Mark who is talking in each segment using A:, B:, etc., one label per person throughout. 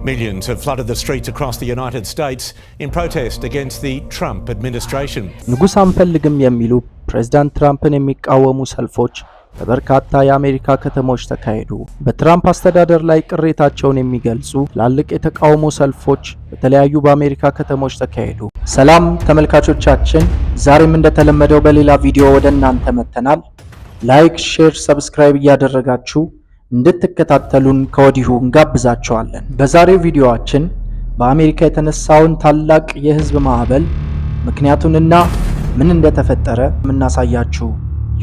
A: Millions have flooded the streets across the United States in protest against the Trump administration.
B: ንጉሥ አንፈልግም የሚሉ ፕሬዝዳንት ትራምፕን የሚቃወሙ ሰልፎች በበርካታ የአሜሪካ ከተሞች ተካሄዱ። በትራምፕ አስተዳደር ላይ ቅሬታቸውን የሚገልጹ ትላልቅ የተቃውሞ ሰልፎች በተለያዩ በአሜሪካ ከተሞች ተካሄዱ። ሰላም ተመልካቾቻችን፣ ዛሬም እንደተለመደው በሌላ ቪዲዮ ወደ እናንተ መጥተናል። Like፣ share፣ subscribe እያደረጋችሁ እንድትከታተሉን ከወዲሁ እንጋብዛችኋለን። በዛሬው ቪዲዮአችን በአሜሪካ የተነሳውን ታላቅ የህዝብ ማዕበል ምክንያቱንና ምን እንደተፈጠረ የምናሳያችሁ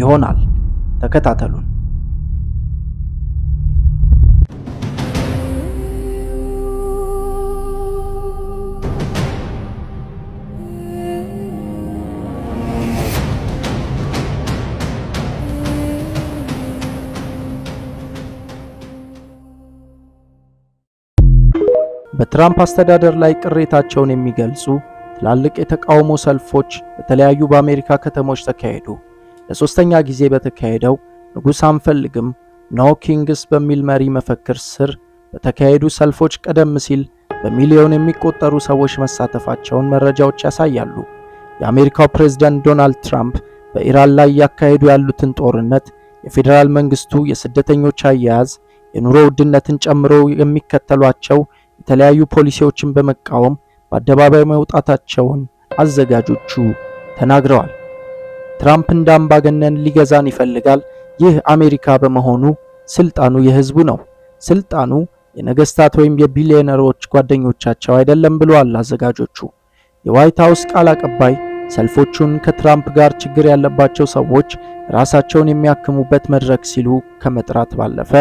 B: ይሆናል። ተከታተሉን። በትራምፕ አስተዳደር ላይ ቅሬታቸውን የሚገልጹ ትላልቅ የተቃውሞ ሰልፎች በተለያዩ በአሜሪካ ከተሞች ተካሄዱ። ለሶስተኛ ጊዜ በተካሄደው ንጉሥ አንፈልግም፣ No Kings በሚል መሪ መፈክር ስር በተካሄዱ ሰልፎች ቀደም ሲል በሚሊዮን የሚቆጠሩ ሰዎች መሳተፋቸውን መረጃዎች ያሳያሉ። የአሜሪካው ፕሬዝዳንት ዶናልድ ትራምፕ በኢራን ላይ እያካሄዱ ያሉትን ጦርነት፣ የፌዴራል መንግስቱ የስደተኞች አያያዝ፣ የኑሮ ውድነትን ጨምሮ የሚከተሏቸው የተለያዩ ፖሊሲዎችን በመቃወም በአደባባይ መውጣታቸውን አዘጋጆቹ ተናግረዋል። ትራምፕ እንደ አምባገነን ሊገዛን ይፈልጋል። ይህ አሜሪካ በመሆኑ ስልጣኑ የህዝቡ ነው። ስልጣኑ የነገስታት ወይም የቢሊዮነሮች ጓደኞቻቸው አይደለም ብለዋል አዘጋጆቹ። የዋይት ሀውስ ቃል አቀባይ ሰልፎቹን ከትራምፕ ጋር ችግር ያለባቸው ሰዎች ራሳቸውን የሚያክሙበት መድረክ ሲሉ ከመጥራት ባለፈ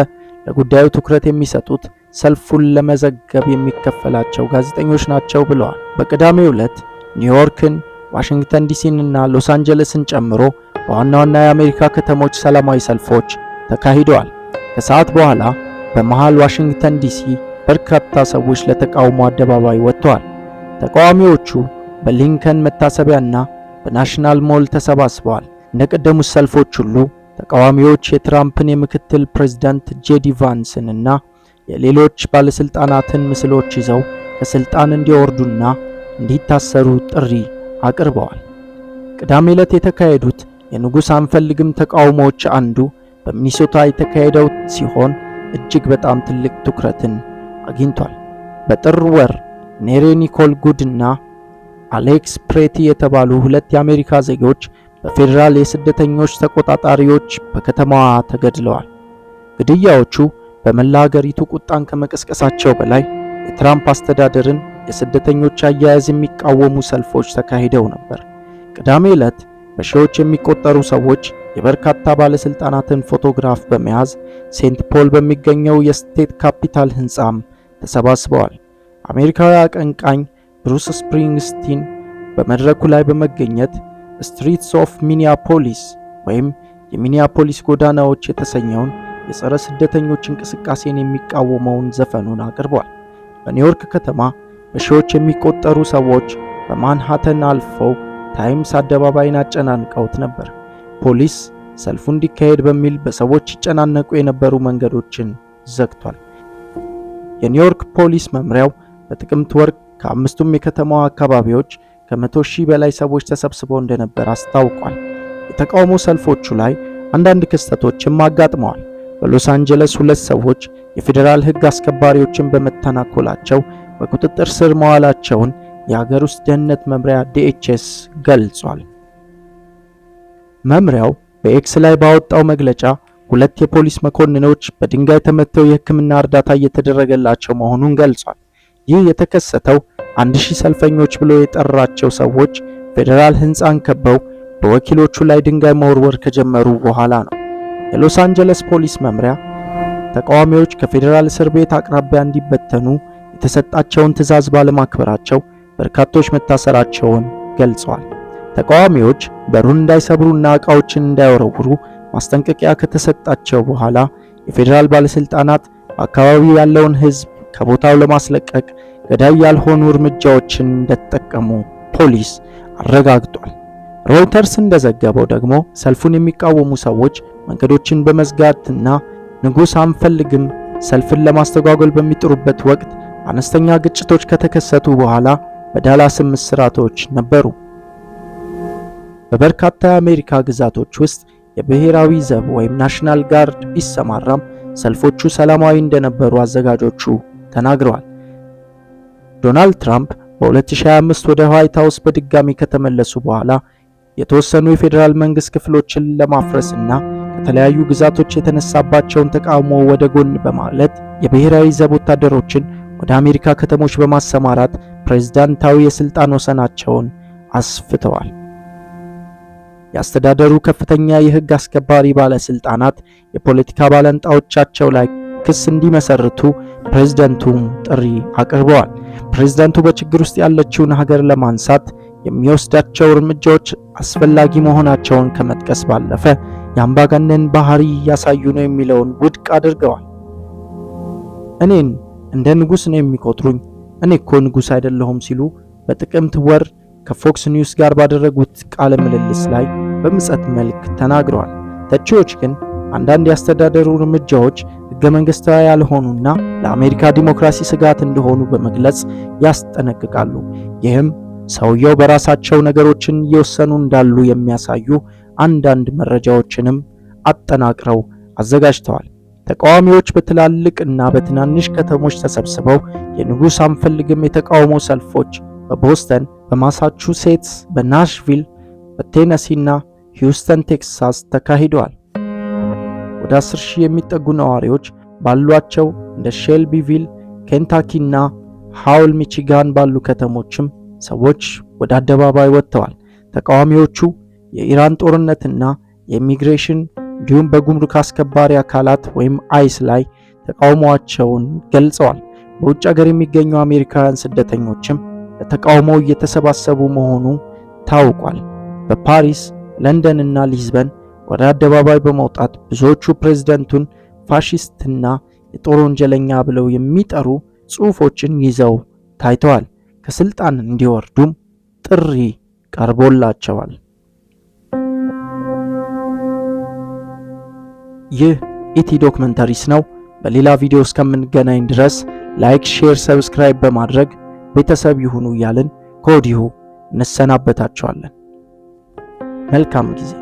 B: ለጉዳዩ ትኩረት የሚሰጡት ሰልፉን ለመዘገብ የሚከፈላቸው ጋዜጠኞች ናቸው ብለዋል። በቅዳሜው ዕለት ኒውዮርክን፣ ዋሽንግተን ዲሲን እና ሎስ አንጀለስን ጨምሮ በዋና ዋና የአሜሪካ ከተሞች ሰላማዊ ሰልፎች ተካሂደዋል። ከሰዓት በኋላ በመሃል ዋሽንግተን ዲሲ በርካታ ሰዎች ለተቃውሞ አደባባይ ወጥተዋል። ተቃዋሚዎቹ በሊንከን መታሰቢያና በናሽናል ሞል ተሰባስበዋል። እንደቀደሙት ሰልፎች ሁሉ ተቃዋሚዎች የትራምፕን የምክትል ፕሬዝዳንት ጄዲ ቫንስን እና የሌሎች ባለስልጣናትን ምስሎች ይዘው ከስልጣን እንዲወርዱና እንዲታሰሩ ጥሪ አቅርበዋል። ቅዳሜ ዕለት የተካሄዱት የንጉሥ አንፈልግም ተቃውሞዎች አንዱ በሚኒሶታ የተካሄደው ሲሆን እጅግ በጣም ትልቅ ትኩረትን አግኝቷል። በጥር ወር ኔሬ ኒኮል ጉድ እና አሌክስ ፕሬቲ የተባሉ ሁለት የአሜሪካ ዜጎች በፌዴራል የስደተኞች ተቆጣጣሪዎች በከተማዋ ተገድለዋል። ግድያዎቹ በመላ ሀገሪቱ ቁጣን ከመቀስቀሳቸው በላይ የትራምፕ አስተዳደርን የስደተኞች አያያዝ የሚቃወሙ ሰልፎች ተካሂደው ነበር። ቅዳሜ ዕለት በሺዎች የሚቆጠሩ ሰዎች የበርካታ ባለስልጣናትን ፎቶግራፍ በመያዝ ሴንት ፖል በሚገኘው የስቴት ካፒታል ህንጻም ተሰባስበዋል። አሜሪካዊ አቀንቃኝ ብሩስ ስፕሪንግስቲን በመድረኩ ላይ በመገኘት Streets of Minneapolis ወይም የሚኒያፖሊስ ጎዳናዎች የተሰኘውን የጸረ ስደተኞች እንቅስቃሴን የሚቃወመውን ዘፈኑን አቅርቧል። በኒውዮርክ ከተማ በሺዎች የሚቆጠሩ ሰዎች በማንሃተን አልፈው ታይምስ አደባባይን አጨናንቀውት ነበር። ፖሊስ ሰልፉ እንዲካሄድ በሚል በሰዎች ይጨናነቁ የነበሩ መንገዶችን ዘግቷል። የኒውዮርክ ፖሊስ መምሪያው በጥቅምት ወር ከአምስቱም የከተማዋ አካባቢዎች ከ100,000 በላይ ሰዎች ተሰብስበው እንደነበር አስታውቋል። የተቃውሞ ሰልፎቹ ላይ አንዳንድ ክስተቶችም አጋጥመዋል። በሎስ አንጀለስ ሁለት ሰዎች የፌዴራል ሕግ አስከባሪዎችን በመተናኮላቸው በቁጥጥር ስር መዋላቸውን የሀገር ውስጥ ደህንነት መምሪያ DHS ገልጿል። መምሪያው በኤክስ ላይ ባወጣው መግለጫ ሁለት የፖሊስ መኮንኖች በድንጋይ ተመተው የሕክምና እርዳታ እየተደረገላቸው መሆኑን ገልጿል። ይህ የተከሰተው 1,000 ሰልፈኞች ብሎ የጠራቸው ሰዎች ፌዴራል ሕንፃን ከበው በወኪሎቹ ላይ ድንጋይ መወርወር ከጀመሩ በኋላ ነው። የሎስ አንጀለስ ፖሊስ መምሪያ ተቃዋሚዎች ከፌዴራል እስር ቤት አቅራቢያ እንዲበተኑ የተሰጣቸውን ትዕዛዝ ባለማክበራቸው በርካቶች መታሰራቸውን ገልጸዋል። ተቃዋሚዎች በሩን እንዳይሰብሩና ዕቃዎችን እንዳይወረውሩ ማስጠንቀቂያ ከተሰጣቸው በኋላ የፌዴራል ባለስልጣናት በአካባቢው ያለውን ሕዝብ ከቦታው ለማስለቀቅ ገዳይ ያልሆኑ እርምጃዎችን እንደተጠቀሙ ፖሊስ አረጋግጧል። ሮይተርስ እንደዘገበው ደግሞ ሰልፉን የሚቃወሙ ሰዎች መንገዶችን በመዝጋትና ንጉሥ አንፈልግም ሰልፍን ለማስተጓጎል በሚጥሩበት ወቅት አነስተኛ ግጭቶች ከተከሰቱ በኋላ በዳላስም እስራቶች ነበሩ። በበርካታ የአሜሪካ ግዛቶች ውስጥ የብሔራዊ ዘብ ወይም National Guard ቢሰማራም ሰልፎቹ ሰላማዊ እንደነበሩ አዘጋጆቹ ተናግረዋል። ዶናልድ ትራምፕ በ2025 ወደ ዋይት ሃውስ በድጋሚ ከተመለሱ በኋላ የተወሰኑ የፌዴራል መንግስት ክፍሎችን ለማፍረስና ከተለያዩ ግዛቶች የተነሳባቸውን ተቃውሞ ወደ ጎን በማለት የብሔራዊ ዘብ ወታደሮችን ወደ አሜሪካ ከተሞች በማሰማራት ፕሬዝዳንታዊ የስልጣን ወሰናቸውን አስፍተዋል። የአስተዳደሩ ከፍተኛ የሕግ አስከባሪ ባለስልጣናት የፖለቲካ ባላንጣዎቻቸው ላይ ክስ እንዲመሰርቱ ፕሬዝዳንቱም ጥሪ አቅርበዋል። ፕሬዝዳንቱ በችግር ውስጥ ያለችውን ሀገር ለማንሳት የሚወስዳቸው እርምጃዎች አስፈላጊ መሆናቸውን ከመጥቀስ ባለፈ የአምባገነን ባህሪ እያሳዩ ነው የሚለውን ውድቅ አድርገዋል። እኔን እንደ ንጉሥ ነው የሚቆጥሩኝ፣ እኔ እኮ ንጉሥ አይደለሁም ሲሉ በጥቅምት ወር ከፎክስ ኒውስ ጋር ባደረጉት ቃለ ምልልስ ላይ በምጸት መልክ ተናግረዋል። ተቺዎች ግን አንዳንድ የአስተዳደሩ እርምጃዎች ሕገ መንግስታዊ ያልሆኑና ለአሜሪካ ዲሞክራሲ ስጋት እንደሆኑ በመግለጽ ያስጠነቅቃሉ። ይህም ሰውየው በራሳቸው ነገሮችን እየወሰኑ እንዳሉ የሚያሳዩ አንዳንድ መረጃዎችንም አጠናቅረው አዘጋጅተዋል። ተቃዋሚዎች በትላልቅ እና በትናንሽ ከተሞች ተሰብስበው የንጉሥ አንፈልግም የተቃውሞ ሰልፎች በቦስተን፣ በማሳቹሴትስ፣ በናሽቪል፣ በቴነሲ እና ሂውስተን ቴክሳስ ተካሂደዋል። ወደ 10,000 የሚጠጉ ነዋሪዎች ባሏቸው እንደ ሼልቢቪል ኬንታኪ እና ሃውል ሚቺጋን ባሉ ከተሞችም ሰዎች ወደ አደባባይ ወጥተዋል። ተቃዋሚዎቹ የኢራን ጦርነትና የኢሚግሬሽን እንዲሁም በጉምሩክ አስከባሪ አካላት ወይም አይስ ላይ ተቃውሟቸውን ገልጸዋል። በውጭ ሀገር የሚገኙ አሜሪካውያን ስደተኞችም ለተቃውሞው እየተሰባሰቡ መሆኑ ታውቋል። በፓሪስ፣ ለንደን እና ሊዝበን ወደ አደባባይ በመውጣት ብዙዎቹ ፕሬዝዳንቱን ፋሺስትና የጦር ወንጀለኛ ብለው የሚጠሩ ጽሑፎችን ይዘው ታይተዋል። ከስልጣን እንዲወርዱም ጥሪ ቀርቦላቸዋል። ይህ ኢቲ ዶክመንተሪስ ነው። በሌላ ቪዲዮ እስከምንገናኝ ድረስ like፣ share፣ subscribe በማድረግ ቤተሰብ ይሁኑ እያልን ከወዲሁ እንሰናበታቸዋለን። መልካም ጊዜ።